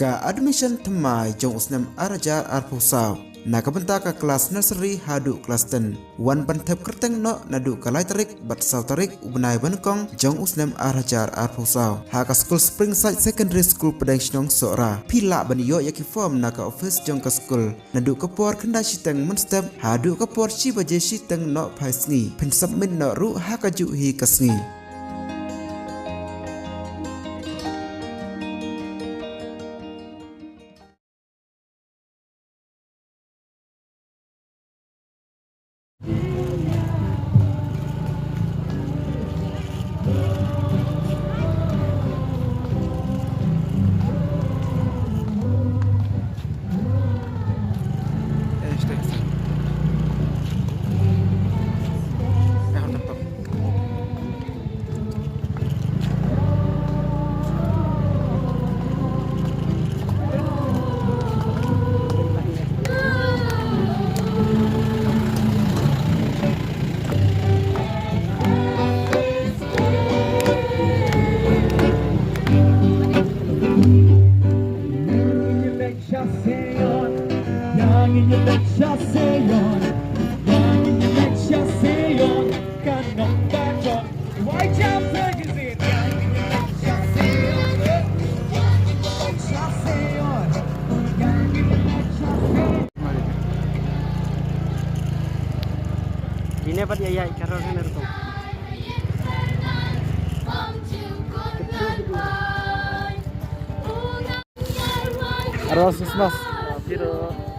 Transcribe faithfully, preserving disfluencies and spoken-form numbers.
Ka admission thymmai jong u snem ar hajar arphew saw na ka bynta ka klas nursery haduh klas ten wan ban thep kyrteng noh naduh ka lai tarik bad saw tarik u bnai ba nyngkong jong u snem ar hajar arphew saw ha ka skul Springside Secondary School, Pdeng Shnong, Sohra. Phi lah ban ïoh ïa ki form na ka office jong ka skul naduh ka por khyndai shiteng mynstep haduh ka por shi baje shiteng nohphai sngi. Phin submit noh ruh ha kajuh hi ka sngi. Kine pat ïa ïa ka ror hynrei rukom. Arwah Christmas. Piro.